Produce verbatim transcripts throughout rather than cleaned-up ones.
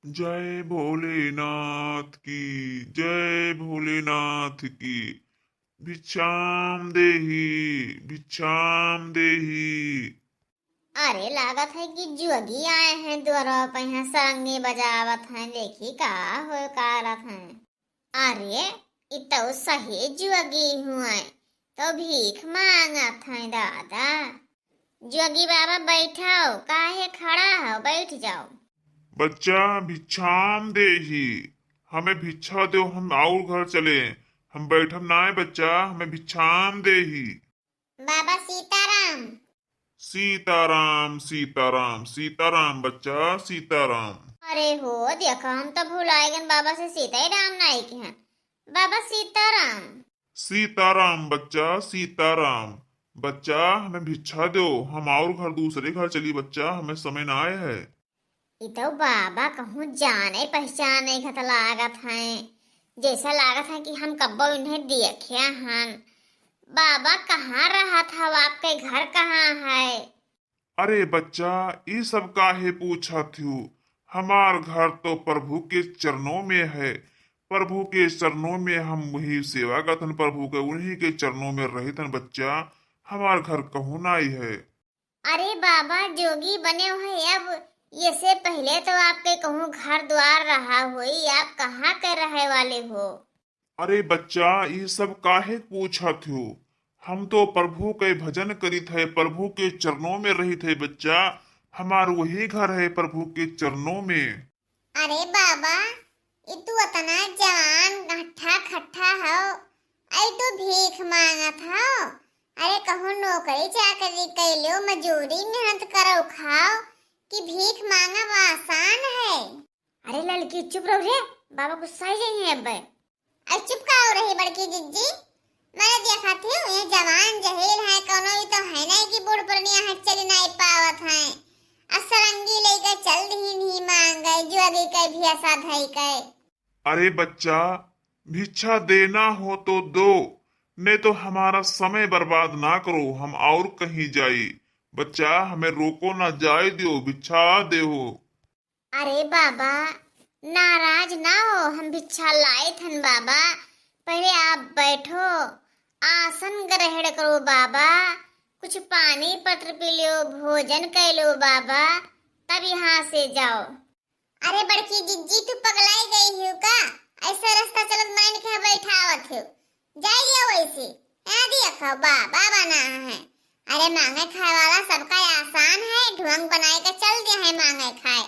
जय भोलेनाथ की, जय भोलेनाथ की। भिक्षाम देहि, भिक्षाम देहि। अरे, लागत है कि जुअगी आए हैं द्वारा पे, यहाँ सरंगी बजावत हैं, देखी का हो करत हैं। अरे, इ तो सही जुअगी हुए, तो भीख मांगत हैं दादा। जुअगी बाबा बैठो, काहे खड़ा हो, बैठ जाओ। बच्चा, भिक्षाम देहि, हमें भिक्षा दो, हम और घर चले, हम बैठब नाय बच्चा, हमें भिक्षाम देहि। बाबा सीताराम। सीताराम, सीताराम, सीताराम बच्चा, सीताराम। अरे हो, देखो, हम तो भुलाए गन, बाबा से सीता ही राम नाई के हैं। बाबा सीताराम। सीताराम बच्चा, सीताराम। बच्चा, हमें भिक्षा दो, हम और घर, दूसरे घर चली बच्चा, हमें समय ना आए है। इ तो बाबा कहूँ जाने पहचाने घत लागत हैं, जैसा लागत है कि हम कब्बो इन्हें देखे हन। बाबा, कहाँ रहत हव, आपके घर कहाँ है? अरे बच्चा, ई सब काहे पूछत हो? हमार घर तो प्रभु के चरणों में है। प्रभु के चरणों में हम वही सेवा करतन, प्रभु के, उन्हीं के चरणों में रहितन बच्चा। हमार घर कहूँ नाई है। अरे बाबा, जोगी बने हुए अब, ये से पहले तो आपके कहूँ घर द्वार रहा होई, आप कहाँ के रहे वाले हो? अरे बच्चा, ई सब काहे पूछत हो? हम तो प्रभु के भजन करित है, प्रभु के चरणों में रहित है बच्चा। हमार वही घर है प्रभु के चरणों में। अरे बाबा, ई तू अतना जवान हट्ठा खट्ठा हो, आई तू भीख मांगत हो? अरे कहूँ नौकरी चाकरी कर लो, मजूरी मेहनत करो खाओ, कि भीख मांगब आसान है? अरे ललकी, चुप रहो रे, बाबा गुस्सा ही जाइए अब। अरे चुप का हो रही बड़की जिज्जी, मैंने देखा थी ये जवान जहील है, कोनो ही तो है नहीं कि बूढ़ पुरनिया है चली नहीं पावत है। आ सरंगी लेके चल दी नहीं मांगे, जुआगी के भी ऐसा धई के। अरे बच्चा, भिक्षा देना हो तो दो, नहीं तो हमारा समय बर्बाद ना करो, हम और कहीं जाई। बच्चा, हमें रोको ना, जाए दियो, भिक्षा देहो। अरे बाबा, नाराज ना हो, हम भिक्षा लाए थन बाबा। पहले आप बैठो, आसन ग्रहण करो बाबा, कुछ पानी पत्र पी लो, भोजन कर लो बाबा, तब यहाँ से जाओ। अरे बड़की जिज्जी, तू पगलाई गई हो का? ऐसा रास्ता चलत माइन के बैठावत हो। जाइए वैसे। आ दिया खाओ, बाबा बना है। अरे मांगे खाए वाला सबका आसान है, ढोंग बनाए के चल दिया है मांगे खाए।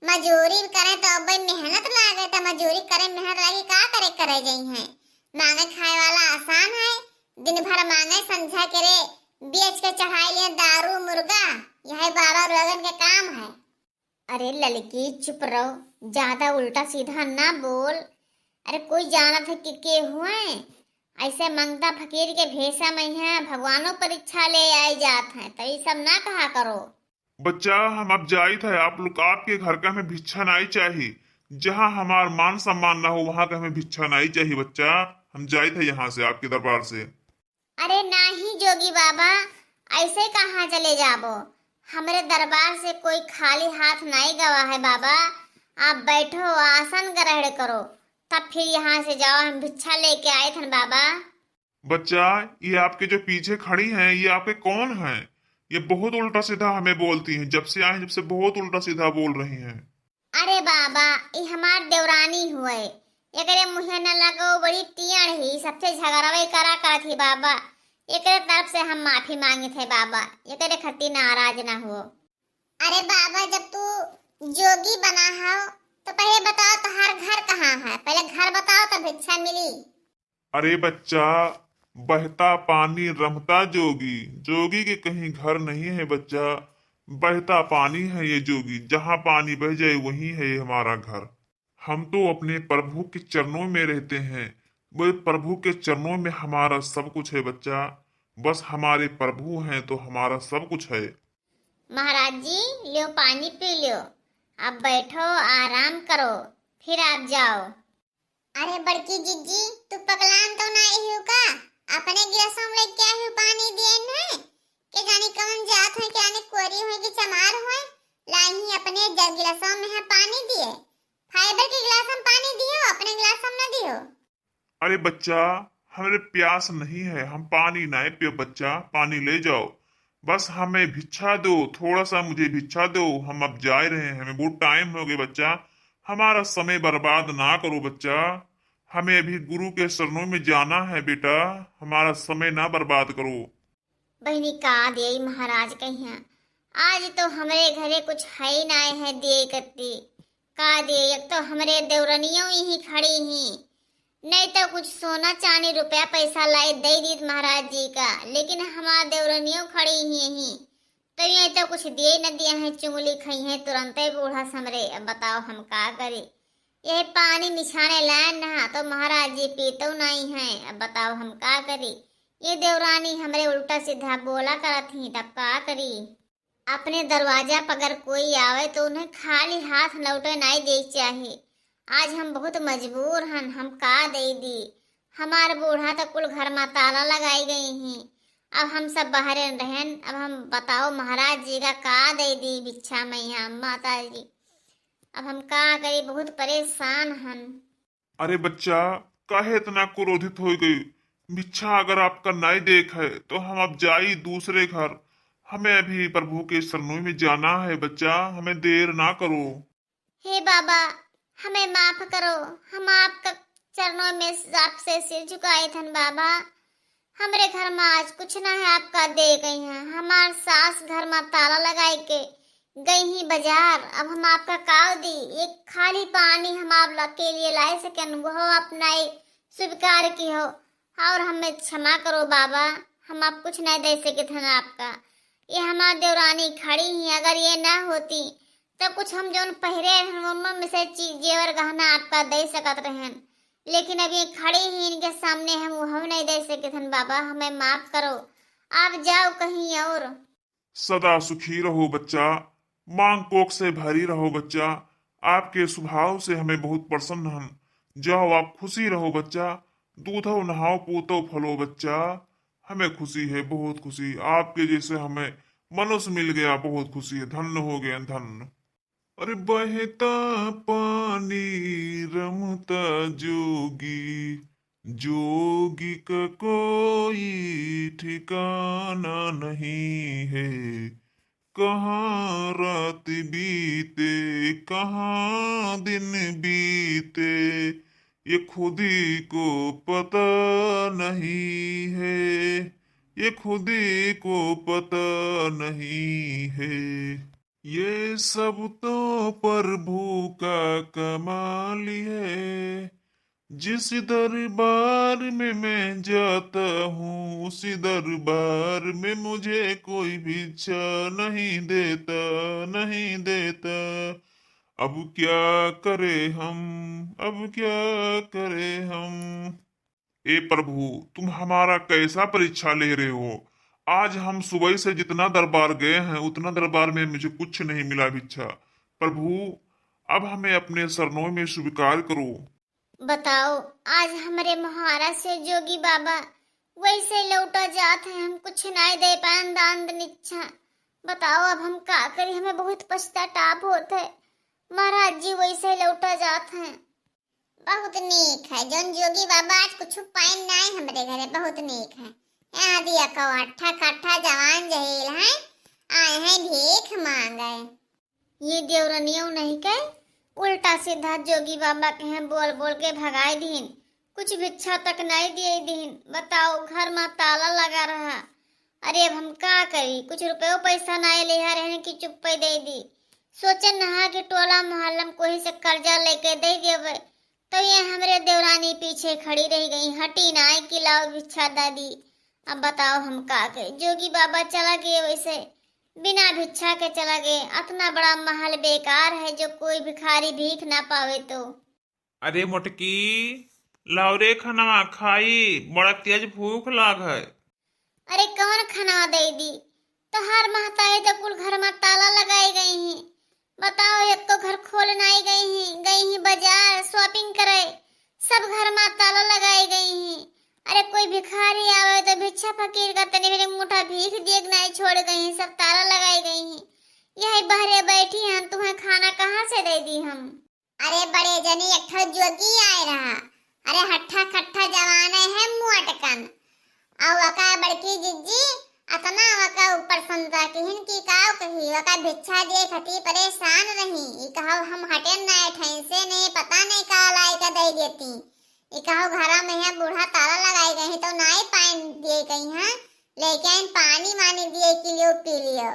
मजूरी करे तो अब मेहनत लागे, तो मजूरी करे मेहनत लागे, का करे करे जाई है। मांगे खाए वाला आसान है, दिन भर मांगे, संझा के रे बेच के चढ़ाई लिए दारू मुर्गा, यही बाबा लोगन के काम है। अरे ललकी, चुप रहो, ज्यादा उल्टा सीधा ना बोल। अरे कोई जानत है कि के हुए? ऐसे मंगता फकीर के भेषा में है, भगवानो परीक्षा ले आए जात हैं, तो ये सब ना कहा करो। बच्चा, हम अब जाइत है, आप लोग, आपके घर का हमें भिक्षा नाई चाही। जहाँ हमार मान सम्मान ना हो, वहाँ का हमें भिक्षा नाई चाही बच्चा। हम जाइत है यहाँ से, आपके दरबार से। अरे नाही जोगी बाबा, ऐसे कहाँ चले जाबो? हमरे दरबार से कोई खाली हाथ नाई गवा है बाबा। आप बैठो, आसन ग्रहण करो, तब फिर यहाँ से जाओ, हम भिक्षा लेके आए थन बाबा। बच्चा, ये आपके जो पीछे खड़ी हैं, ये आपके कौन हैं? ये बहुत उल्टा सीधा हमें बोलती हैं, जब से आए हैं, जब से बहुत उल्टा सीधा बोल रही हैं। अरे बाबा, ई हमार देवरानी हुए, एकरे मुँहे न लगो, बड़ी टियण ही, सबसे झगड़वे करा करत ही बाबा। एकरे तरफ से हम माफी मांगित है बाबा, एकरे खती नाराज ना हो। अरे बाबा, जब तू जोगी बना हो, तो पहले बताओ तोहार घर कहाँ है? पहले घर बताओ, तब भिक्षा मिली। अरे बच्चा, बहता पानी रमता जोगी, जोगी के कहीं घर नहीं है बच्चा, बहता पानी है ये जोगी, जहाँ पानी बह जाए वहीं है ये हमारा घर। हम तो अपने प्रभु के चरणों में रहते हैं, वो प्रभु के चरणों में हमारा सब कुछ है बच्चा, बस हमारे प्रभु हैं तो हमारा सब कुछ है। महाराज जी, ल्यो पानी पी ल्यो, आप बैठो, आराम करो, फिर आप जाओ। अरे बड़की जिज्जी, तू पगलान तो नाई हो का? अपने गिलासों में लेके आई हूँ पानी दिए न। के जानी कौन जात है, के जानी कोरी हुए कि चमार हुए, लाई ही अपने ज-, गिलासों में है पानी दिए। अरे बच्चा, हमरे प्यास नहीं है, हम पानी नाय पियो बच्चा, पानी ले जाओ। बस हमें भिक्षा दो, थोड़ा सा मुझे भिक्षा दो, हम अब जा रहे हैं, हमें बहुत टाइम हो गया बच्चा, हमारा समय बर्बाद ना करो बच्चा, हमें अभी गुरु के चरणों में जाना है बेटा, हमारा समय ना बर्बाद करो। बहिनी, का देई महाराज कहिया, आज तो हमरे घरे कुछ है ही नाय है दिए कत्ती। का दिए, एक तो हमरे देवरनियों ही खड़ी ही, नहीं तो कुछ सोना चांदी रुपया पैसा लाई दे दीत महाराज जी का, लेकिन हमार देवरनियों खड़ी ही ही, तो ये तो कुछ दिए न दिए हैं, चुंगली खई हैं तुरंते बूढ़ा समरे। अब बताओ हम का करी, यह पानी निछाने लाए ना तो महाराज जी पीतो नहीं है। अब बताओ हम का करी, ये देवरानी हमरे उल्टा सीधा बोला करत ही, तब का करी? अपने दरवाजा पर अगर कोई आवे तो उन्हें खाली हाथ लौटे नहीं दे चाही। आज हम बहुत मजबूर हन, हम का दे दी? हमार बूढ़ा तो कुल घर में ताला लगाई गई ही। अब हम सब बाहरे रहन, अब हम बताओ महाराज जी का का दे दी भिक्षा मैया माता जी? अब हम का करी, बहुत परेशान हन। अरे बच्चा, काहे इतना क्रोधित हो गई? भिक्षा अगर आपका नाई देख है तो हम अब जाई दूसरे घर। हमें अभी प्रभु के शरणों में जाना है बच्चा, हमें देर ना करो। हे बाबा, हमें माफ करो, हम आपका चरणों में आपसे सिर झुकाए थन बाबा। हमरे घर में आज कुछ ना है आपका दे गई हैं। हमार सास घर में ताला लगाए के गई ही बाजार, अब हम आपका काव दी? एक खाली पानी हम आप ल-, के लिए लाए सकेन, वो अपना ही स्वीकार की हो। और हमें क्षमा करो बाबा, हम आप कुछ नहीं दे सके थन आपका। ये हमार देवरानी खड़ी ही, अगर ये ना होती तो कुछ हम जौन पहिरे रहन, उनमें से चीज जेवर गहना आपका दे सकत रहन, लेकिन अब ये खड़ी ही, इनके सामने हम वो नहीं दे सके थन बाबा, हमें माफ करो, आप जाओ कहीं और। सदा सुखी रहो बच्चा, मांग कोख से भरी रहो बच्चा, आपके स्वभाव से हमें बहुत प्रसन्न हम। जाओ आप खुशी रहो बच्चा, दूधो नहाओ पूतो फलो बच्चा, हमें खुशी है बहुत खुशी, आपके जैसे हमें मनुष्य मिल गया बहुत खुशी है, धन्य हो गए धन्य। अरे बहता पानी रमता जोगी, जोगी का कोई ठिकाना नहीं है। कहाँ रात बीते, कहाँ दिन बीते, ये खुद ही को पता नहीं है, ये खुद ही को पता नहीं है। ये सब तो प्रभु का कमाल है। जिस दरबार में मैं जाता हूँ, उसी दरबार में मुझे कोई भिक्षा नहीं देता, नहीं देता। अब क्या करें हम, अब क्या करें हम? ए प्रभु, तुम हमारा कैसा परीक्षा ले रहे हो? आज हम सुबह से जितना दरबार गए हैं, उतना दरबार में मुझे कुछ नहीं मिला भिक्षा। प्रभु, अब हमें अपने शरणों में स्वीकार करो। बताओ, आज हमरे मोहारा से जोगी बाबा वैसे लौटा जात हैं, हम कुछ नाय दे पाएन दान दनिच्छा। बताओ, अब हम का करी, हमें बहुत पछताताप होत है। महाराज जी वैसे लौटा जात हैं। बहुत नीक है, जौन जोगी बाबा आज कुछ पाएन नाय हमरे घरे, बहुत नीक है। यहाँ दिया को अट्ठा कट्ठा जवान जहील हैं, आए हैं भीख मांगे। ये देवरनियों नहीं के उल्टा सीधा जोगी बाबा के हैं बोल बोल के भगाए दीन, कुछ भिक्षा तक नहीं दिए दीन। बताओ, घर में ताला लगा रहा। अरे अब हम का करी, कुछ रुपयो पैसा नहीं ले रहन कि चुप्पे दे दी। सोचन नहा कि टोला मोहल्ला में कोई से कर्जा लेके दे देवे, तो ये हमरे देवरानी पीछे खड़ी रह गई, हटी नाय कि लाओ भिक्षा दादी। अब बताओ हम का करी, जोगी बाबा चला गए वैसे, बिना भिक्षा के चला गए। अतना बड़ा महल बेकार है जो कोई भिखारी भीख ना पावे तो। अरे मोटकी, लाओ रे खनवा खाई, बड़ा तेज भूख लाग है। अरे कौन खनवा दे दी? तोहार महतारी तो कुल घर में ताला लगाई गई ही। बताओ, एक तो घर खोल नाई गई ही, गई ही बाजार shopping करे, सब घर में ताला लगाई गई ही। अरे कोई भिखारी आवे तो भिक्षा फकीर का तनी मेरे मुठा भीख दिए के नाई छोड़ गई ही, सब ताला लगाई गई ही। यही बहरे बैठी हैं, तुम्हें खाना कहाँ से दे दी हम? अरे बड़े जनी, एक ठो जोगी आए रहा, अरे हट्ठा खट्ठा जवाने है मोटकन। अउ वका बड़की जिज्जी अतना वका ऊपर संता किहिन कि काव कही, वका भिक्षा दिए खती परेशान रही। ई कहो हम हटेन नाय ठैसे ने, पता नहीं का लाई का दे देती। ई कहो घरा में है बूढ़ा ताला लगाई गई तो नाई पाइन दिए कहीं है, लेके आइन पानी वानी दिए कि लियो पी लियो।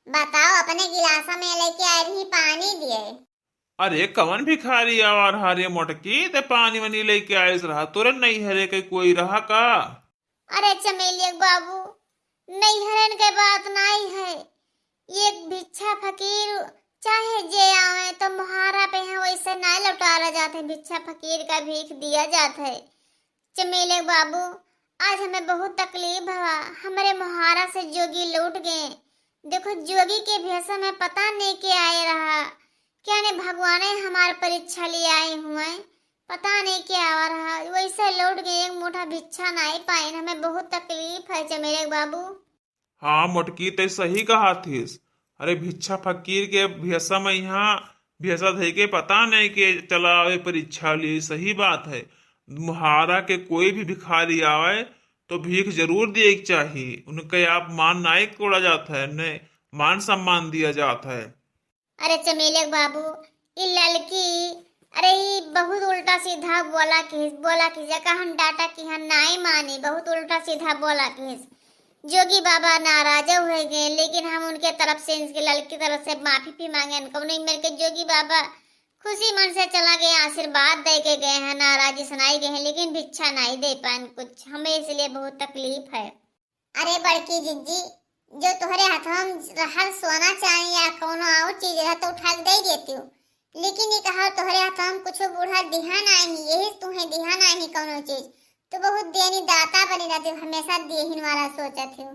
बताओ अपने गिलासा में लेके आए रही पानी दिए। अरे कवन भिखारी आवा रहा रे मोटकी, ते पानी वानी लेके आइस रहा, तोरे नैहरे के कोई रहा का? अरे चमेलिया के बाबू, नैहरन के बात नाई है, एक भिक्षा फकीर चाहे जे आवे तो मोहारा पे यहाँ वैसे नाई लौटारा जात है, भिक्षा फकीर का भीख दिया जात है। चमेलिया के बाबू, आज हमें बहुत तकलीफ भवा, हमरे मोहारा से जोगी लौट गए। देखो जोगी के भेषा में पता नहीं के आए रहा, क्या ने भगवाने हमार परीक्षा लिए आए हुए, पता नहीं के आवा रहा, वैसे लौट गए, एक मुठा भिक्षा नाई पाइन, हमें बहुत तकलीफ है चमेलिया के बाबू। हाँ मोटकी, ते सही कहा थिस। अरे भिक्षा फकीर के भेषा में यहाँ भेषा धई के पता नहीं के चला आवे परीक्षा लिए, सही बात है। मोहारा के कोई भी भिखारी आवे तो भीख जरूर दिए के चाही, उनके आप मान नाई तोड़ा जात है, न मान सम्मान दिया जात है। अरे चमेलिया के बाबू, ई ललकी, अरे ई बहुत उल्टा सीधा बोला किहिस, बोला किहिस, जेका हम डाटा कि हम नाई मानी, बहुत उल्टा सीधा बोला किहिस। जोगी बाबा नाराज हुए गए, लेकिन हम उनके तरफ से, इनके ललकी तरफ से माफी भी मांगे। कौन मेरे के जोगी बाबा खुशी मन से चला गए, आशीर्वाद दे के गए हैं, नाराजी सुनाई गए हैं, लेकिन भिक्षा नाई दे पाएन कुछ। हमें इसलिए बहुत तकलीफ है। अरे बड़की जिज्जी, जो तोहरे हथवा में रहल सोना चांदी या कौनो और चीज रहा तो उठा के दे देती हूँ, लेकिन ये कहा तोहरे हथवा में कुछ बूढ़ा दिहा नाही, यही तुहे दिहा नाही कौनो चीज। तू बहुत देनी दाता बनी रहती, हमेशा देहिन वाला सोचत हूँ।